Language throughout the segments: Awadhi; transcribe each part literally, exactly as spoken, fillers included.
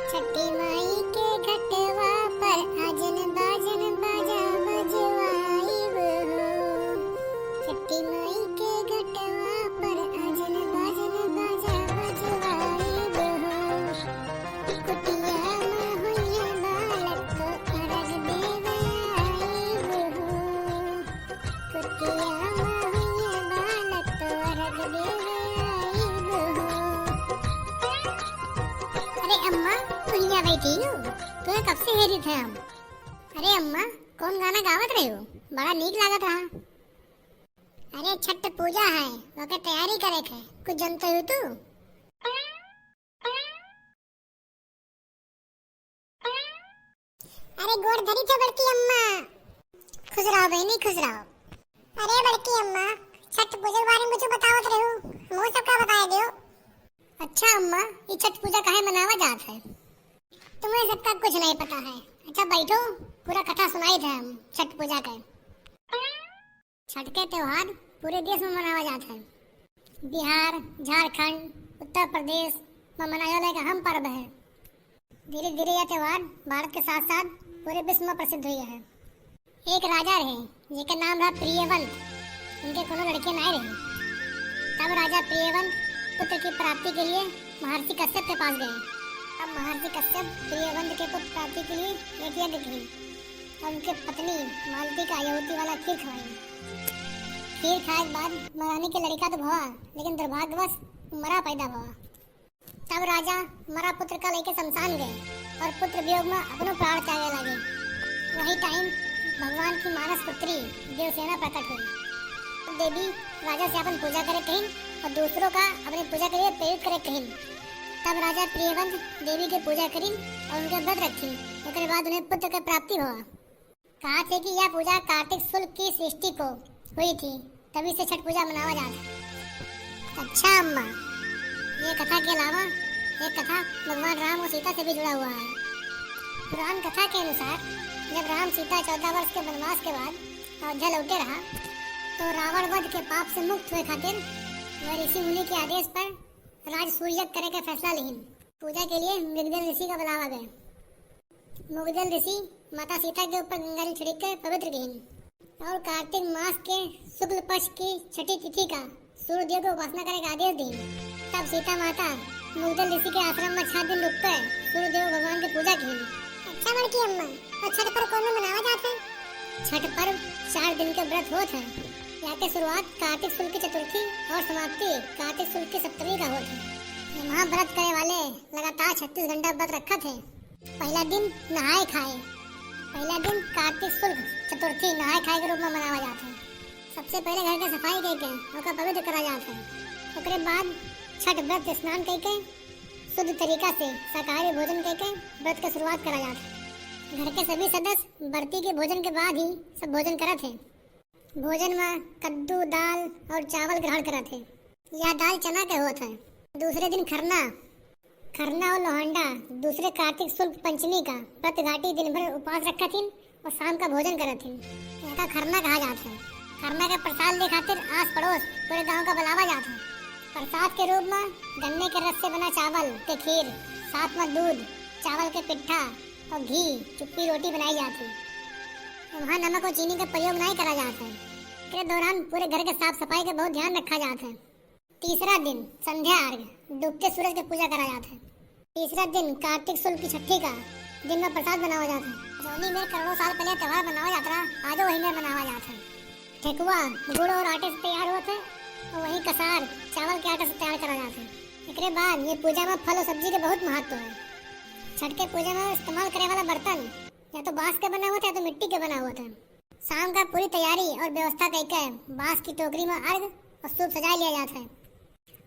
छठी माई के घटवा पर आजन बाजन बाजा बजवाइब हो। छठी माई के घटवा पर आजन बाजन बाजा बजवाइब हो। कुटिया में हुइया बालक को अरग देवे आइब हो। कुटिया में हुइया बालक को अरग देवे आइब हो। अरे अम्मा, तू हियाँ बैठी हो? तुहे कब से हेरित है हम। अरे अम्मा, कौन गाना गावत रहे हो? बड़ा नीक लागत रहा। अरे छठ पूजा है, ओके तैयारी करे थे, कुछ जनते हो तू? अरे गोड़ धरी थे बड़की अम्मा। खुश रहो बहनी, खुश रहो। अरे बड़की अम्मा, छठ पूजा के बारे में कुछ बतावत रहो, हमहू सबका बताए दियो। अच्छा अम्मा, ये छठ पूजा काहे मनावा जात है? तुम्हें सबका कुछ नहीं पता है। अच्छा बैठो, पूरा कथा सुनाई थे हम छठ पूजा के। छठ के त्योहार पूरे देश में मनावा जात है। बिहार, झारखंड, उत्तर प्रदेश में मनावे वाला एक अहम पर्व है। धीरे धीरे यह त्योहार भारत के साथ साथ पूरे विश्व में प्रसिद्ध हुई है। एक राजा रहे, जेके नाम रहा प्रियवंत। उनके कोनो लड़के नाय रहे। तब राजा प्रियवंत पुत्र की प्राप्ति के लिए महर्षि कश्यप के पास गए। तब महर्षि कश्यप प्रियवंत के पुत्र प्राप्ति के लिए एक यज्ञ किहिन और उनके पत्नी मालती का आहुति वाला खीर खवाई। खीर खाए के बाद महारानी के लड़का तो भवा, लेकिन दुर्भाग्यवश मरा पैदा भवा। तब राजा मरा पुत्र का लेके शमशान गए और पुत्र वियोग में अपनो प्राण त्यागे लागे। वही टाइम भगवान की मानस पुत्री देवसेना प्रकट हुई। तब देवी राजा से अपन पूजा करे कहिन और दूसरों का अपनी पूजा के लिए प्रेरित करे कहिन। तब राजा प्रियवंत देवी के पूजा करिन और उनके व्रत रखिन। ओकरे बाद उन्हें पुत्र के प्राप्ति हुआ। कहा थे कि यह पूजा कार्तिक शुक्ल की सृष्टि को हुई थी, तभी से छठ पूजा मनावा जात है। अच्छा अम्मा, ये कथा के अलावा एक कथा भगवान राम और सीता से भी जुड़ा हुआ है। पुराण कथा के अनुसार जब राम सीता चौदह वर्ष के वनवास के बाद अयोध्या लौटे रहा, तो रावण वध के पाप से मुक्त हुए खातिर वह ऋषि मुनि के आदेश पर राज सूय यज्ञ करे के फैसला लिहिन। पूजा के लिए मृगजल ऋषि का बुलावा गए। मृगजल ऋषि माता सीता के ऊपर गंगा जल छिड़क के पवित्र किहिन और कार्तिक मास के शुक्ल पक्ष की छठी तिथि का सूर्यदेव के उपासना करे का आदेश दिहिन। तब सीता माता मृगजल ऋषि के आश्रम में छह दिन रुक के सूर्यदेव भगवान की पूजा किहिन। अच्छा बड़की अम्मा, और छठ पर्व कौन में मनावा जात है? छठ पर्व चार दिन के व्रत होत है। यहाँ के शुरुआत कार्तिक शुक्ल की चतुर्थी और समाप्ति कार्तिक शुक्ल की सप्तमी का होत है। यहाँ व्रत करे वाले लगातार छत्तीस घंटा व्रत रखत है। पहला दिन नहाए खाए। पहला दिन कार्तिक शुक्ल चतुर्थी नहाए खाए के रूप में मनावा जात है। सबसे पहले घर के सफाई करके ओका पवित्र करा जात है। ओकरे बाद छठ व्रत स्नान करके शुद्ध तरीका से शाकाहारी भोजन करके व्रत के शुरुआत करा जात है। घर के सभी सदस्य व्रती के भोजन के बाद ही सब भोजन करत है। भोजन में कद्दू, दाल और चावल ग्रहण करत है। यह दाल चना के होत है। दूसरे दिन खरना। खरना और लोहंडा दूसरे कार्तिक शुक्ल पंचमी का व्रत घाटी दिन भर उपवास रखत हिन और शाम का भोजन करत हिन। एका खरना कहा जात है। खरना के प्रसाद ले खातिर आस पड़ोस पूरे गांव का बुलावा जात है। प्रसाद के रूप में गन्ने के रस से बना चावल के खीर, साथ में दूध, चावल के पिट्ठा और घी, चुप्पी रोटी बनाई जात है। वहाँ नमक और चीनी का प्रयोग नहीं करा जात है। के दौरान पूरे घर के साफ सफाई के बहुत ध्यान रखा जात है। तीसरा दिन संध्या अर्घ, डूबते सूरज के पूजा करा जात है। तीसरा दिन कार्तिक शुक्ल की छठी का दिन में प्रसाद बनावा जात है। जौनी में करोड़ों साल पहले त्योहार मनावा जात रहा, आजो वही में मनावा जात है। ठेकुआ गुड़ और आटे से तैयार होत है और वही कसार चावल के आटे से तैयार करा जात है। एकरे बाद ये पूजा में फल और सब्जी के बहुत महत्व है। छठ के पूजा में इस्तेमाल करे वाला बर्तन या तो बांस के बना होत है या तो मिट्टी के बना होत है। शाम का पूरी तैयारी और व्यवस्था करके बांस की टोकरी में अर्घ और सूप सजा लिया जात है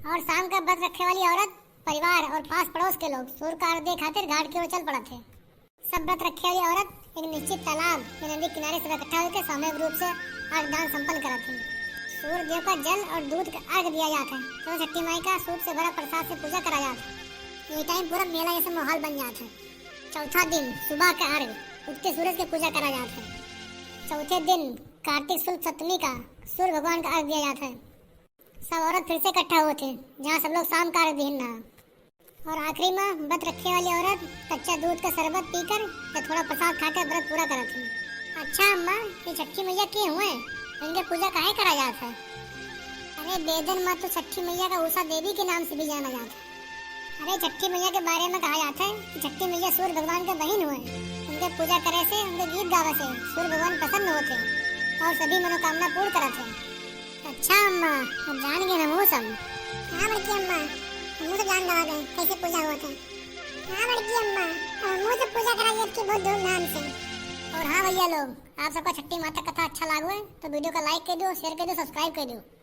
और शाम का व्रत रखे वाली औरत, परिवार और पास पड़ोस के लोग सूर्य का अर्घ दे खातिर घाट की ओर चल पड़त है। सब व्रत रखे वाली औरत एक निश्चित तालाब या नदी किनारे सब इकट्ठा होकर सामूहिक रूप से अर्घ दान संपन्न करत है। सूर्य देव का जल और दूध का अर्घ दिया जात है, तो छठी माई का सूप से भरा प्रसाद से पूजा करा जात है। ये टाइम पूरा मेला जैसा माहौल बन जात है। चौथा दिन सुबह का अर्घ, उगते सूरज के पूजा करा जात है। चौथे दिन कार्तिक शुक्ल सप्तमी का सूर्य भगवान का अर्घ दिया जात है। सब औरत फिर से इकट्ठा होत है, जहाँ सब लोग शाम का अर्घ दिहिन रहा। और आखिरी मा, व्रत रखे वाली औरत कच्चा दूध का शरबत पीकर या थोड़ा प्रसाद खाकर व्रत पूरा करत है। अच्छा अम्मा, ये छठी मैया के हुए, इनके पूजा काहे करा जात है? अरे, वेदन मा तो छठी मैया का उषा देवी के नाम से भी जाना जात है। अरे, छठी मैया के बारे में कहा जात है कि छठी मैया सूर्य भगवान के बहिन हुए, उनके पूजा करे से, उनके गीत गावे से सूर्य भगवान प्रसन्न होते और सभी मनोकामना पूर्ण करत है। अच्छा अम्मा, अब जान गए हमहू सब। हाँ बड़की अम्मा, हमहू सब जान गवा गए कैसे पूजा होत है। हाँ बड़की अम्मा, अब हमहू सब पूजा करा जात की बहुत धूमधाम से। और हाँ भैया लोग, आप सबका छठी माता कथा अच्छा लागो है तो video का like कर दो, share कर दो, subscribe कर दो।